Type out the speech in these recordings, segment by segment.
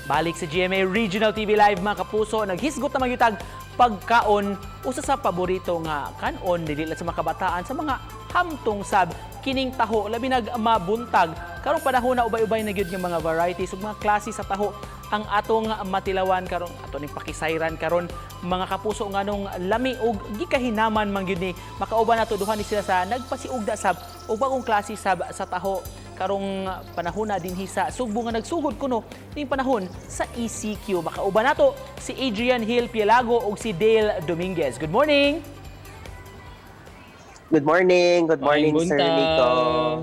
Balik sa GMA Regional TV Live, mga kapuso, naghisgot na magyutag pagkaon, usa sa paborito nga kanon dili lang sa mga kabataan, sa mga hamtong sab kining taho, labi nag mabuntag. Karong panahon na ubay-ubay na gyud nga mga varieties ug mga klase sa taho ang atong matilawan karon, ato ning pakisayran karon, mga kapuso, nganong lami ug gikahinaman man gyud ni. Makauban nato duha ni sila sa nagpasiugda sab og bagong klase sab sa taho karong panahon na dinhi sa Sugbo nga nagsugod kuno ning panahon sa ECQ. Makauban nato si Adrian Hill Pielago ug si Dale Dominguez. Good morning. Good morning. Good morning, Maayong Sir buntag. Nico.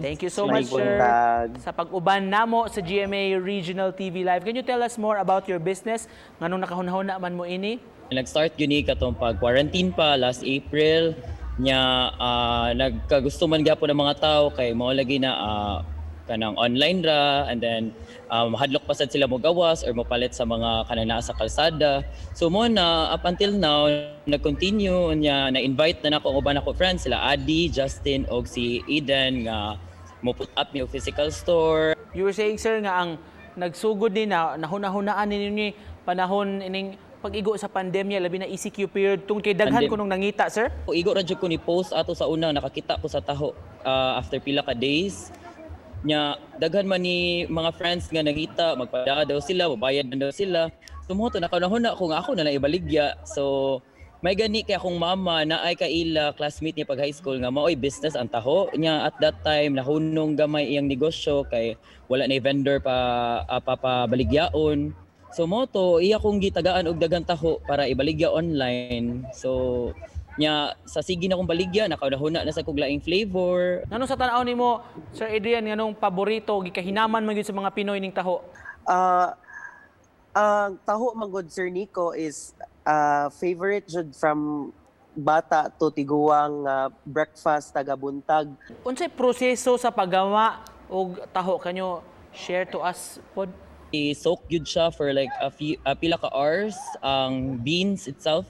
Thank you so Maayong much, sir, buntag. sa pag-uban namo sa GMA Regional TV Live. Can you tell us more about your business? Nganong nakahunahuna man mo ini? Nag-start gyud ni katong pag-quarantine pa last April nya, nagkagusto man gyapon ng mga tao kay mao lagi na kanang online ra and then hadlok pa sad sila mo gawas or mopalit sa mga kanang naa sa kalsada. So mo na up until now nag-continue nya, na-invite na nako ang uban nako friends, sila Adi, Justin og si Eden, nga mo put up mi og physical store. You were saying, sir, nga ang nagsugod ni na nahuna-hunaan ninyo ni panahon ining pag-igo sa pandemya, labi na ECQ period, tungkol kay daghan kunong nangita, sir? Igo ra jud ko ni post ato sa una, nakakita ko sa taho after pila ka days nya, daghan man ni mga friends nga nangita, magpadaa daw sila, mobayad na daw sila. So mo to nakanahuna ko nga ako na lang ibaligya. So may gani kay akong mama na ay kaila classmate niya pag high school nga maoy business ang taho niya. At that time nahunong gamay iyang negosyo kay wala na vendor pa papabaligyaon. So mo to iya kong gitagaan og daghang taho para ibaligya online. So nya sa sige na kong baligya, nakaunahuna na sa kog laing flavor. Ngano sa tan-aw nimo, Sir Adrian, nganong paborito, gikahinaman man gyud sa mga Pinoy ning taho? Ang taho man gud, Sir Nico, is favorite jud from bata to tiguang breakfast taga buntag. Unsay proseso sa paggawa og taho? Can you share to us pod? I-soak gyud siya for like a few pila ka hours ang beans itself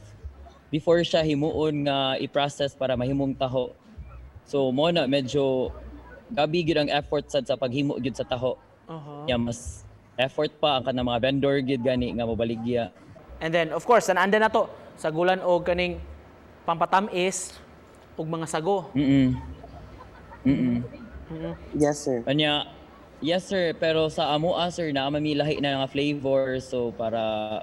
before siya himuon nga i-process para mahimong taho. So mo na medyo gabi gyud ang effort sad sa paghimo gyud sa taho. Ya, mas effort pa ang kanang mga vendor gyud gani nga mobaligya. And then, of course, anda na to sagulan og kaning pampatamis ug mga sago. Yes, sir. Anya, yes sir, pero sa amo sir na mamilahi na nga flavor, so para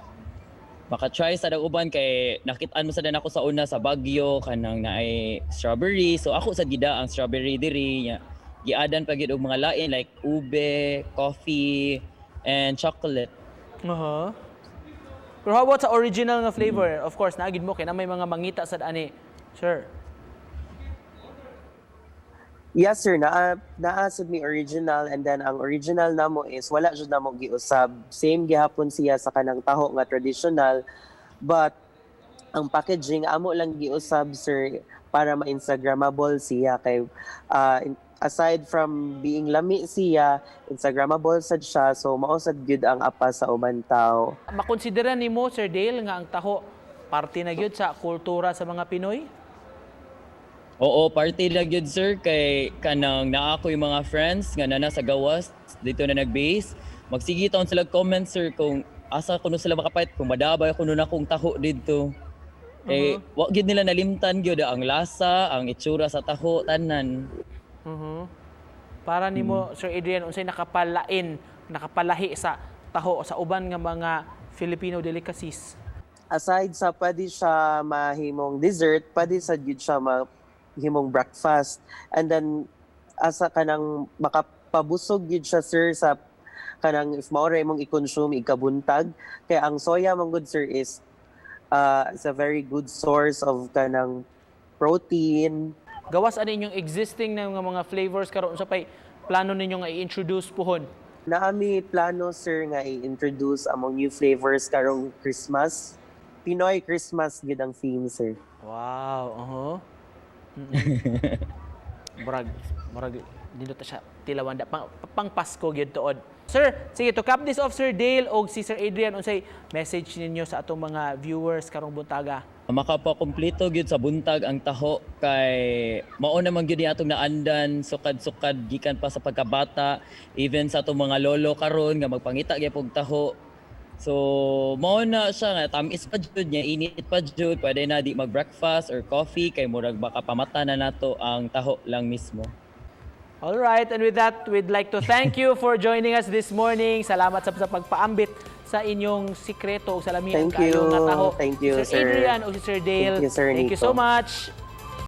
maka-try sa uban kay nakitaan mo sa ako sa una sa Baguio kanang naay strawberry. So ako sa gida ang strawberry diri nya. Giadan pa gyud og mga lain like ube, coffee and chocolate. Pero how about sa original nga flavor? Of course, naa gyud mo kay na may mga mangita sad ani, sir. Yes, sir, naa naa sad mi original and then ang original namo is wala jud namo giusab. Same gihapon siya sa kanang taho nga traditional, but ang packaging amo lang giusab, sir, para ma-instagrammable siya kay aside from being lami siya, instagrammable sad siya, so mao sad gyud ang apas sa uban tao. Makonsidera nimo, Sir Dale, nga ang taho parte na gyud sa kultura sa mga Pinoy? Oo, party lang gyud, sir, kay kanang naa ko yung mga friends nga nana sa gawas dito na nag-base. Magsige taon sila comment, sir, kung asa kuno sila makapalit, kung madabay kuno na kong taho didto. Eh, wa gyud nila nalimtan gyud ang lasa, ang itsura sa taho tanan. Para nimo, Sir Adrian, unsay nakapalain, nakapalahi sa taho sa uban nga mga Filipino delicacies? Aside sa pwede siya mahimong dessert, pwede sad gyud siya mahimong breakfast. And then asa kanang makapabusog gyud siya, sir, sa kanang if mao ra imong i-consume ikabuntag, kay ang soya man gud, sir, is a very good source of kanang protein. Gawas ani inyong existing na mga flavors karon, unsa pay plano ninyo nga i-introduce puhon? Naami plano, sir, nga i-introduce among new flavors karong Christmas. Pinoy Christmas gid ang theme, sir. Wow, uh-huh. Murag murag nindot na siya tilawan da pang Pasko gyud tuod. Sir, sige, to cap this off, Sir Dale og si Sir Adrian, unsay message ninyo sa atong mga viewers karong buntaga? Makapakumpleto gyud sa buntag ang taho kay mao naman gyud ni atong naandan sukad-sukad gikan pa sa pagkabata, even sa atong mga lolo karon nga magpangita gyud og taho. So, mao na siya nga tamis pa jud niya, init pa jud, pwede na di mag-breakfast or coffee kay murag baka pamata na nato ang taho lang mismo. All right, and with that, we'd like to thank you for joining us this morning. Salamat sa pagpaambit sa inyong sikreto o sa lamian Thank kaayo you. nga taho. Thank you, Sir sir. Adrian o si Sir Dale. Thank you, Sir Thank you Nico. so much.